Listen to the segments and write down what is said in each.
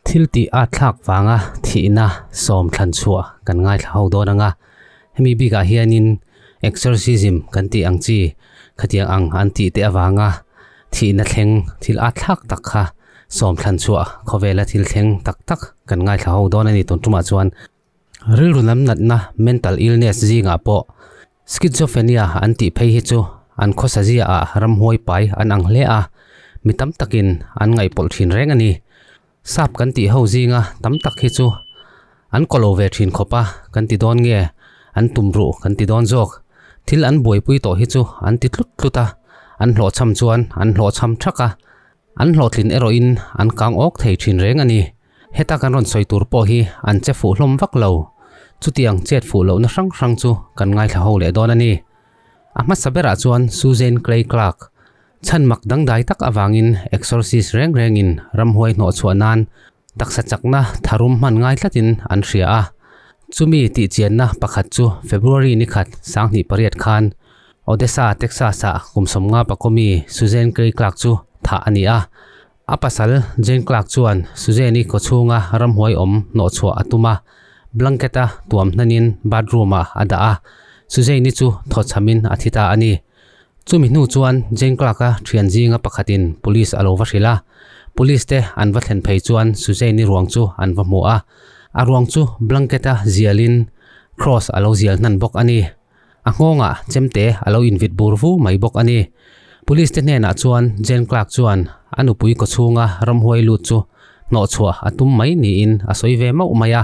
Thil tih at thlak vanga thihna sawm thlan chhuah kan ngaithla ho dawn ang a, hemi bikah hianin exorcism kan tih ang chi khatiang ang an tih te avanga thihna thleng thil at thlak tak kha sawm thlan chhuah khawvela thil thleng tak tak kan ngaithla ho dawn a ni tun tumah chuan. Rilru lam natna, mental illness, zingah pawh schizophrenia an tih phei hi chu an khawsa ziaah ramhuai pai an ang hle a, mi tam takin an ngaihpawlh thin reng a ni. Sap kan tih ho zinga tam tak hi chu an kaw lo ve thin khawp a, kan ti dawn nge an tum ruh kan ti dawn zawk. Thil an buaipui tawh hi chu an ti tlut tlut a, an hlawhchham chuan an hlawhchham thak a, an hlawhtlin erawhin an kang awk thei thin reng a ni. Heta kan rawn sawi tur pawh hi an che fuh hlawm vak lo. Chutiang chet fuh lohna hrang hrang chu kan ngaithla ho leh dawn a ni. A hmasa berah chuan Suzanne Clay Clark, chhan mak dangdai tak avangin exorcist reng rengin ramhuai hnawh chhuah nan taksa chakna tharum hman ngai tlatin an hria a. Chumi tihchianna pakhat chu February ni khat 2008 khan Odessa, Texas-ah kum 50 pakawmi Suzanne Clay Clark chu thah a ni a. A pasal Jane Clark chuan Suzanne-i kawchhunga ramhuai awm hnawhchhuah a tum a, blanket-a tuam hnanin bathroom-ah a dah a, Suzanne-i chu thawchhamin a thi ta a ni. Chumi hnu chuan Jane Clark-a thian zinga pakhatin police a lo va hrilh a, police te an va thlen phei chuan Suzanne-i ruang chu an va hmu a, a ruang chu blanket-a zialin cross a lo zial hnan bawk a ni. A nghawngah chemte a lo invit bur vu mai bawk a ni. Police te hnenah chuan Jane Clark chuan a nupui kawchhunga ramhuai lut chu hnawhchhuah a tum mai niin a sawi ve mauh mai a.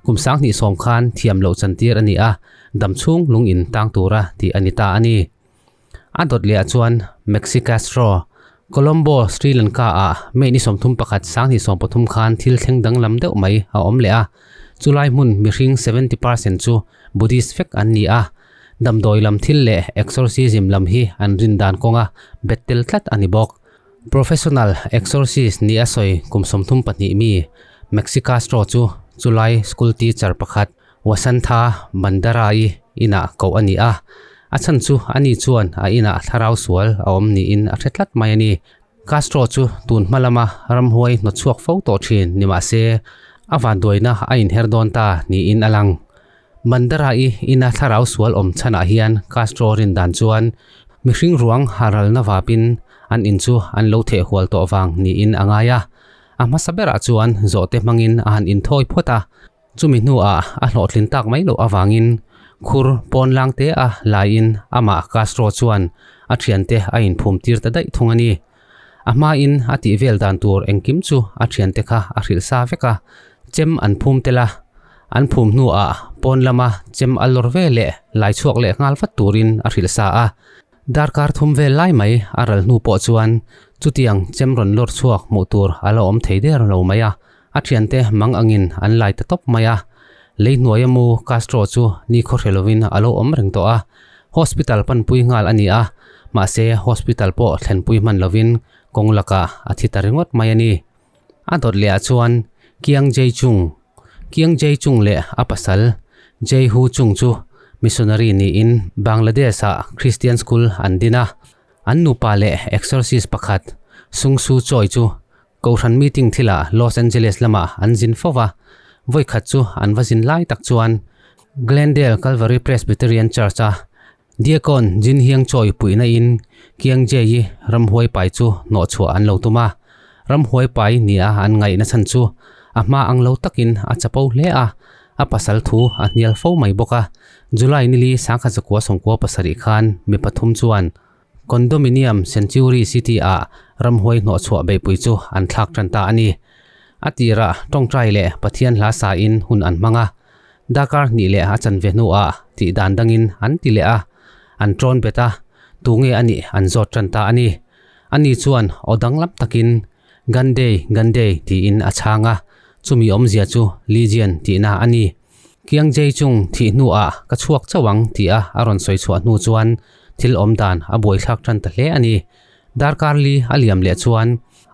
Kum 2010 khan thiam loh chantir a ni a, damchhung lung in tang tura tih a ni ta a ni. A dawt leh ah chuan Maxi Castro, Colombo, Sri Lanka ah May ni 31 2013 khan thil thleng danglam deuh mai a awm leh a. Chulai hmun mihring 70% chu Buddhist vek an ni a, damdawi lam thil leh exorcism lam hi an rin dan kawnga bet tel tlat a ni bawk. Professional exorcist ni a sawi kum 34 mi Maxi Castro chu chulai school teacher pakhat Wasantha Bandara-i inah koh a ni a, a chhan chu ani chuan a inah thlarau sual a awm niin a hre tlat mai a ni. Castro chu tun hma lama ramhuai hnawtchhuak fo tawh thin ni mah se, a vanduaina a inher dawn ta niin a lang. Bandara-i ina thlarau sual awm chhanah hian Castro rin dan chuan mihring ruang haralna vapin an in chu an lo theh hual tawh vang niin a ngai a. A hmasa berah chuan zawhte hmangin a han inthawi phawt a. Chumi hnuah a hlawhtlin tak mai loh avangin khur pawn lang te a laiin amah Castro chuan a thiante a inphum tir ta daih thung a ni. A hmain a tih vel dan tur engkim chu a thiante kha a hrilh sa vek a, chem an phum tel a, an phum hnuah pawn lama chem a lawr ve leh lai chhuak leh nghal vat turin a hrilh sa a. Darkar thum vel lai mai a ral hnu pawh chuan chutiang chem rawn lawr chhuak hmuh tur a la awm thei der lo mai a. A thiante mang angin an lai ta tawp mai a, lei hnuaia mu Castro chu ni khaw hre lovin a lo awm reng tawh a, hospital panpui nghal a ni a, mahse hospital pawh thlenpui hman lovin kawng lakah a thi ta ringawt mai a ni. A dawt leh ah chuan Kiang Jay Chung, Kiang Jay Chung leh a pasal Jay Hu Chung chu missionary niin Bangladesh ah Christian school an din a, an nupa leh exorcist pakhat Sung Soo Choi chu Kohhran meeting thilah Los Angeles lamah an zin fo va, vawi khat chu an va zin lai tak chuan Glendale Calvary Presbyterian Church-a Deacon Jin Hiang Choi puihna in Kiang Jay-i ramhuai pai chu hnawhchhuah an lo tum a. Ramhuai pai nia an ngaihna chhan chu a hma ang lo takin a chapo hle a, a pasal thu a hnial fo mai bawk a. July nili 1997 khan mi pathum chuan Condominium Century City-ah ramhuai hnawhchhuah beihpui chu an thlak tan ta a ni. A tirah tawngtai leh Pathian hla sain hun an hmang a, darkar hnih leh a chanve hnuah tih dan dangin an ti leh a, an tawn bet a, tunge a nih an zawt tan ta a ni. Ani chuan aw danglam takin Gandey, Gandey tiin a chhang a, chumi awmzia chu Legion tihna a ni. Kiang Jay chung thih hnuah ka chhuak chauh ang tia a rawn sawi chhuah hnu chuan thil awm dan a buaithlak tan ta hle a ni. Darkar li a liam leh chuan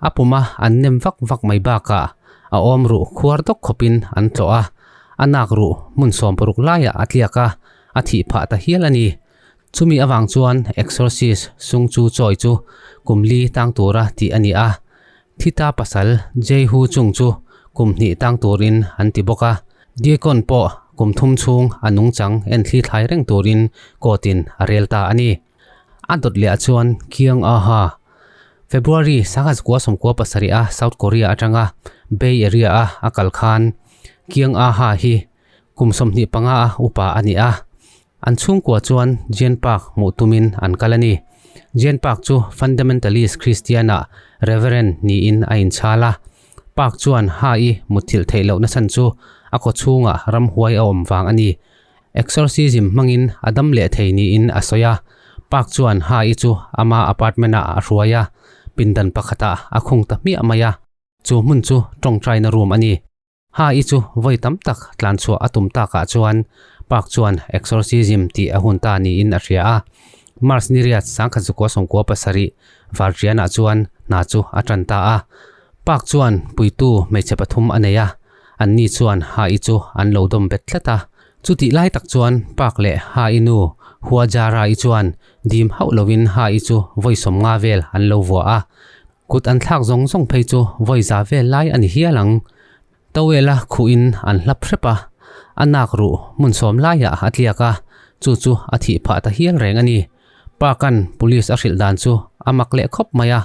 a puma an nem vak vak mai bakah a awm ruh khuar dawk khawpin an tlawh a, a nak ruh hmun 60 laiah a tliak a, a thih phah ta hial a ni. Chumi avang chuan exorcist Sung Chu Choi chu kum li tang tura tih a ni a, Thita pasal Jay Hu Chung chu kum hnih tang turin an ti bawk a. Deacon pawh kum thum chhung a nungchang en thli thlai reng turin court in a rel ta a ni. A dawt leh ah chuan Kyung Ah-ha, February 1997 a South Korea atanga Bay Area a a kal khan Kyung Ah-ha hi kum 25 a upa a ni a. An chhungkua chuan Jean Park hmuh tumin an kal a ni. Jean Park chu Fundamentalist Christian-ah Reverend niin a inchhal a. Park chuan Ha-i mutthilh theih lohna chhan chu a kawchhungah ramhuai a awm vang a ni. Exorcism hmangin a dam leh thei niin a sawi a. Park chuan Ha-i chu ama apartment-ah a hruai a, pindan pakhatah a khung ta hmiah mai a. Chu hmun chu tawngtaina room a ni. Ha i chu vawi tam tak tlan chhuah a tum takah chuan Park chuan exorcism tih a hun ta niin a hria a. March ni riat 1997 Varṭianah chuan hna chu a ṭan ta a. Park chuan puitu hmeichhe pathum a nei a, anni chuan Ha i chu an lo dawm bet tlat a. Chutih lai tak chuan Park leh Ha i nu Hua Jara i chuan dim hauh lovin Ha i chu vawi 50 vel an lo vuah a. Kut an thlak zawng zawng phei chu vawi za vel lai a ni hial ang. Towel-a khuhin an hlap hrep a, a nak ruh hmun sawm laiah a tliak a, chu chu a thih phah ta hial reng a ni. Park-a'n police a hrilh dan chu a mak leh khawp mai a,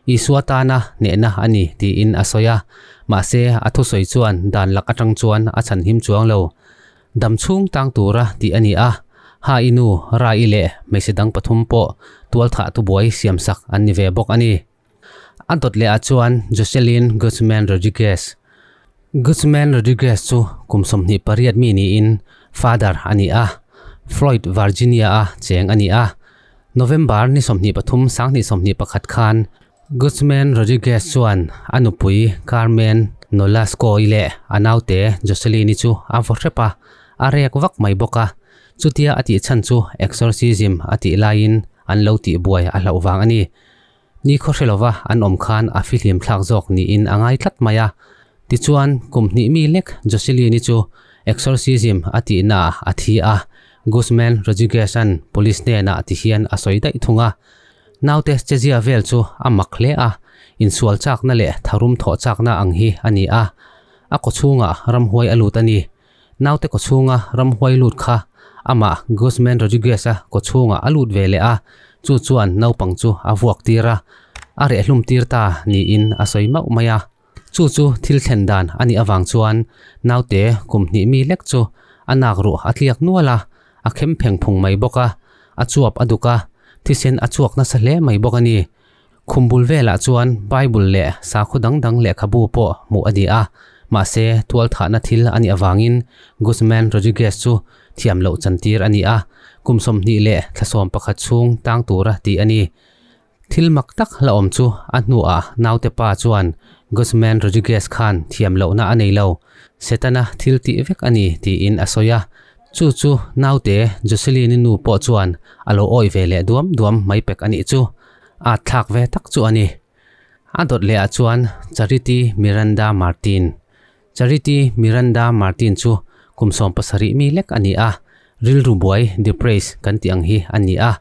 Isua tana hnehna a ni tiin a sawi a, mahse a thusawi chuan dan lak atang chuan a chhanhim chuang lo. Dam chhung tang tura tih a ni a, Ha i nu, Ra i leh hmeichhe dang pathum pawh tualthah tubuai siamsak an ni ve bawk a ni. A dawt leh ah chuan Jocelyn Guzman Rodriguez. Guzman Rodriguez chu kum 28 mi niin father a ni a, Floyd, Virginia a cheng a ni a. November ni 23 2021 khan Guzman Rodriguez chuan a nupui Carmen Nolasco-i leh a naute Jocelyn-i chu a vaw hrep a, a rek vak mai bawk a. Chutia a tih chhan chu exorcism a tih laiin an lo tih buai a hlauh vang a ni. Ni khaw hre lova an awm khan a fihlim thlak zawk niin a ngai tlat mai a. Tichuan, kum hnih mi lek Jocelyn-i chu exorcism a tihnaah a thi a, Guzman Rodriguez-a'n police hnenah tihian a sawi daih thung a. Naute chezia vel chu a mak hle a, insual chakna leh tharum thawh chakna ang hi a ni a. A kawchhungah ramhuai a lut a ni. Naute kawchhunga ramhuai lut kha amah Guzman Rodriguez-a kawchhungah a lut ve leh a, chu chuan naupang chu a vuak tir a, a rehhlum tir ta niin a sawi mauh mai a. Chu chu thil thlen dan a nih avang chuan naute kum hnih mi lek chu a nak ruh a tliak nual a, a khem pheng phung mai bawk a, a chuap a duk a, thisen a chhuak nasa hle mai bawk a ni. Khum bul velah chuan Bible leh sakhaw dang dang lehkhabu pawh hmuh a ni a, mahse tualthahna thil a nih avangin Guzman Rodriguez chu thiam loh chantir a ni a, kum 21 thla chhung tang tura tih a ni. Thil mak tak la awm chu a hnuah naute pa chuan Guzman Rodriguez khan thiam lohna a nei lo, Setana thil tih vek a ni tiin a sawi a. Chu chu naute Jocelyn-i nu pawh chuan a lo awih ve leh duam duam mai pek a nih chu. At thlak ve tak chu a ni. A dawt leh ah chuan Charity Miranda Martin. Charity Miranda Martin chu kum 17 mi lek a ni a, rilru buai, depressed, kan tih ang hi a ni a.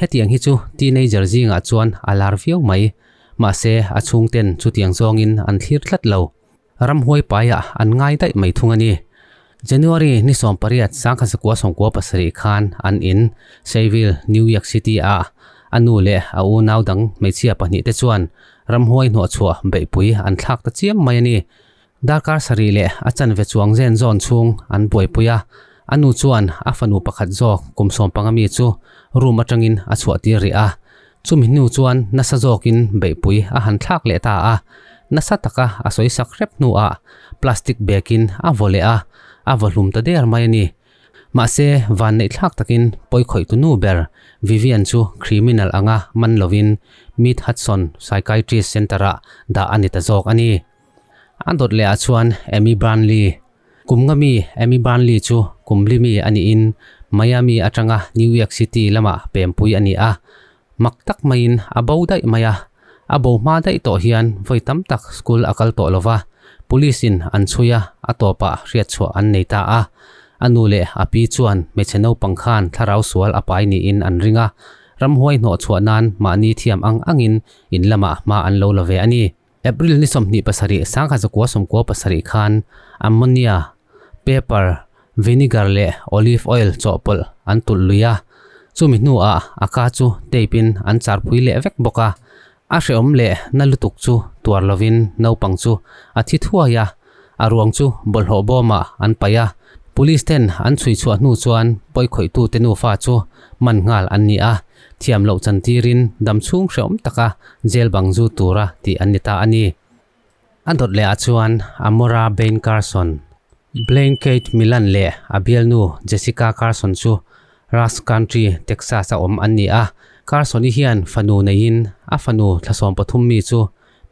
Hetiang hi chu teenager zingah chuan a lar viau mai. Mahse, a chhungten chutiang zawngin an thlir tlat lo. Ramhuai paiah an ngai daih mai thung a ni. January ni 18 1997 khan an in Sayville, New York City-ah a nu leh a unau dang hmeichhia pahnih te chuan ramhuai hnawhchhuah beihpui an thlak ta chiam mai a ni. Darkar sarih leh a chanve chuang zen zawn chhung an buaipui a, a nu chuan a fanu pakhat zawk kum 15 mi chu room atangin a chhuah tir rih a. Chumi hnu chuan nasa zawkin beihpui a han thlak leh ta a, nasa taka a sawi sak hrep hnuah plastic bag-in a vaw leh a, a vaw hlum ta der mai a ni. Mahse, van neih thlak takin pawikhawihtu nu ber Vivian chu criminal anga man lovin Mid Hudson Psychiatrist Center-ah dah a ni ta zawk a ni. A dawt leh ah chuan Amy Burnley, kum nga mi Amy Burnley chu kum li mi a niin Miami atanga New York City lamah pempui a ni a. Mak tak maiin a bo daih mai a, a bo hma daih tawh hian vawi tam tak school a kal tawh lova, police in an chhui a, a tawpah hriatchhuah an nei ta a. A nu leh a pi chuan hmeichhe naupang khan thlarau sual a pai niin an ring a, ramhuai hnawhchhuah nan mahni thiam ang angin in lamah hma an lo la ve a ni. April ni 27 1997 khan ammonia, pepper, vinegar leh olive oil chawhpawlh an tulh lui a, chumi hnuah a ka chu tape in an charpui leh vek bawk a. A hrehawm leh na lutuk chu tuar lovin naupang chu a thi thuai a, a ruang chu bawlhhlawh bawmah an paih a. Police ten an chhui chhuah hnu chuan pawikhawihtu te nufa chu man nghal an ni a, thiam loh chantirin damchhung hrehawm taka jail bang zu tura tih an ni ta a ni. A dawt leh ah chuan Amora Bain Carson, Blaine Kate Milan leh a bialnu Jessica Carson chu Rusk Country, Texas a awm an ni a. Carson-i hian fanu neiin a fanu thla 13 mi chu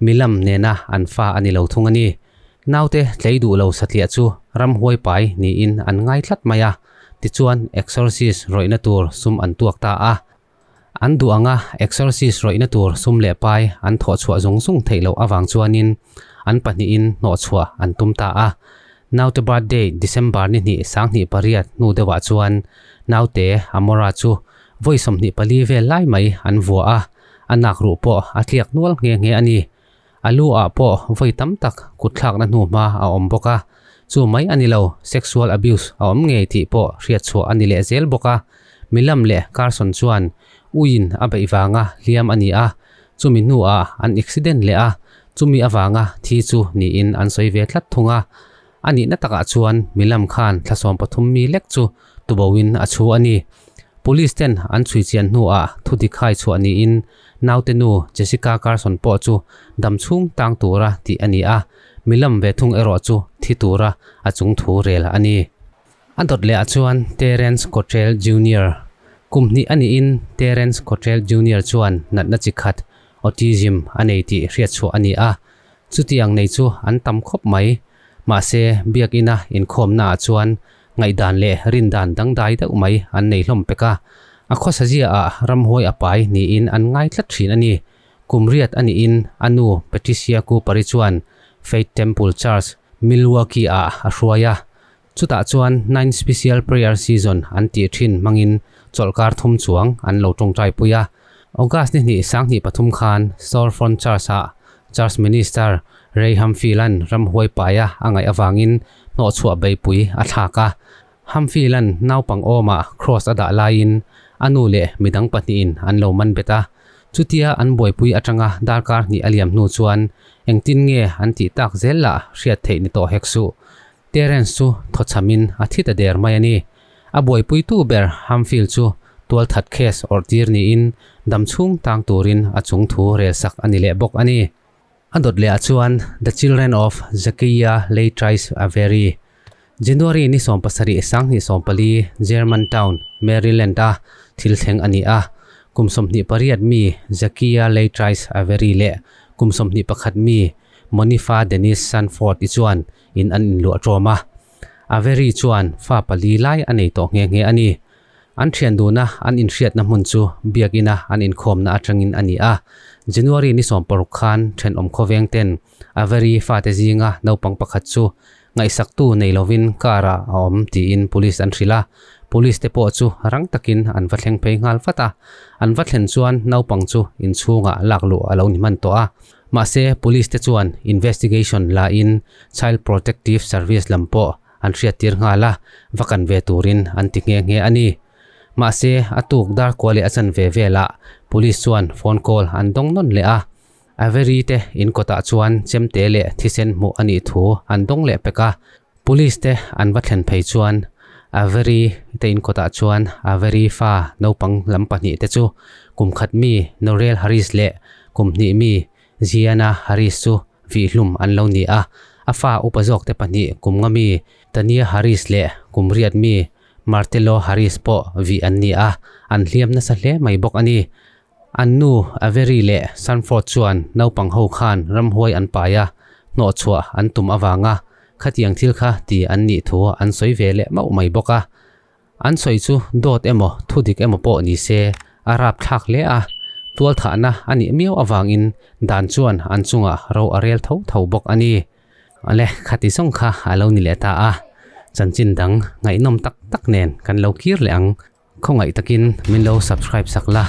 Milam nena an fa a ni lo thung a ni. Naute tlei duh lo satliah chu ramhuai pai niin an ngai tlat mai a, tichuan exorcist rawihna tur sum an tuak ta a. An duh anga exorcist rawihna tur sum leh pai an thawh chhuah zung zung theih loh avang chuanin an pahnihin hnawh chhuah an tum ta a. Naute birthday December ni hnih 2008 hnu deuhah chuan naute Amora chu vawi 24 vel lai mai an vua a, a nak ruh pawh a tliak nual nghe nghe a ni. A lu ah pawh vawi tam tak kut thlakna hnu hma a awm bawk a, chu mai a ni lo, sexual abuse a awm ngei tih pawh hriat chhuah a ni leh zel bawk a. Milam leh Carson chuan uiin a beih vanga hliam a ni a, chumi hnuah an accident leh a, chumi avanga thi chu niin an sawi ve tlat thung a. A nihna takah chuan milam khan thla 13 mi lek chu tuboin a chhu a ni. Police ten an chhui chian hnuah thudik hai chhuah niin naute nu Jessica Carson pawh chu dam chhung tang tura tih a ni a, milam ve thung erawh chu thi tura a chung thu rel a ni. A dawt lehah chuan Terence Cottrell Junior Kum hnih a niin Terence Cottrell Junior chuan natna chi khat autism a nei tih hriat chhuah a ni a, Chutiang nei chu an tam khawp mai. Mahse, biakina inkhawmnaah chuan ngaihdan leh rindan dangdai deuh mai an nei hlawm pek a. A khawsaziaah ramhuai a pai niin an ngai tlat thin a ni. Kum riat a nihin a nu Patricia Cooper-i chuan Faith Temple Church, Milwaukee-ah a hruai a. Chutah chuan Nine Special Prayer Season an tih thin hmangin chawlhkar thum chuang an lo tawngtai pui a. August ni hnih 2003 khan Storefront Church-ah Church Minister Ray Hamfield-a'n ramhuai paia a ngaih avangin hnawhchhuah beipui a thlak a. Hamfield-a'n naupang awmah cross a dah laiin a nu leh midang pahnihin an lo man bet a. Chutia an buaipui atanga darkar hnih a liam hnu chuan engtin nge an tih tak zel lah hriat theih ni tawh hek suh. Terence chu thawchhamin a thi ta der mai a ni. A buaipuitu ber Hamfield chu tualthat case awrh tir niin damchhung tang turin a chung thu rel sak a ni leh bawk a ni. A dawt leh ah chuan The Children of Zakiya Leitrice Avery, January ni 17 2014 Germantown, Maryland a thil thleng a ni a. Kum 28 mi Zakiya Leitrice Avery leh kum 21 mi Monifa Denise Sanford i chuan in an inluah ṭawm a. Avery chuan fa pali lai a nei tawh nghe nghe a ni. An ṭhian duna an inhriatna hmun chu biakina an inkhawmna aṭangin a ni a. January ni 60 khan ṭhenawm khawveng ten Avery fate zinga naupang pakhat chu ngaihsaktu nei lovin car-ah a awm tiin police an hrilh a. Police te pawh chu rang takin an va thleng phei nghal vat a. An va thlen chuan naupang chu inchhungah lak luh a lo ni hman tawh a. Mahse, Police te chuan investigation la in Child Protective Service lam pawh an hriattir nghal a, va kan ve turin an ti nghe nghe a ni. Mahse, a tuk dar kua leh a chanve velah Police chuan phone call an dawng nawn leh a, Avery te in kawtah chuan chemte leh thisen hmuh a nih thu an dawng leh pek a, Police te an va thlen phei chuan Avery te in kawtah chuan Avery fa naupang lam pahnih te chu kum khat mi Norel Harris leh kum hnih mi Ziana Harris chu vihhlum an lo ni a. A fa upa zawk te pahnih kum nga mi Tania Harris leh kum riat mi Martello Harris pawh vih an ni a, an hliam nasa hle mai bawk a ni. An nu Avery leh Sanford chuan naupang ho khan ramhuai an pai a, hnawhchhuah an tum avanga khatiang thil kha ti an nih thu an sawi ve leh mauh mai bawk a. An sawi chu dawt emaw thudik emaw pawh ni se a rapthlak hle a, tualthahna a nih miau avangin dan chuan an chungah ro a rel tho tho bawk a ni. Awle, khati zawng kha a lo ni leh ta a, chanchin dang ngaihnawm tak tak nen kan lo kir leh ang. Khawngaih takin min lo subscribe sak la,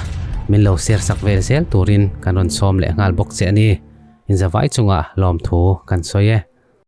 min lo share sak vel zel turin kan rawn sawm leh nghal bawk che a ni. Inzavai chungah lawmthu kan sawi e.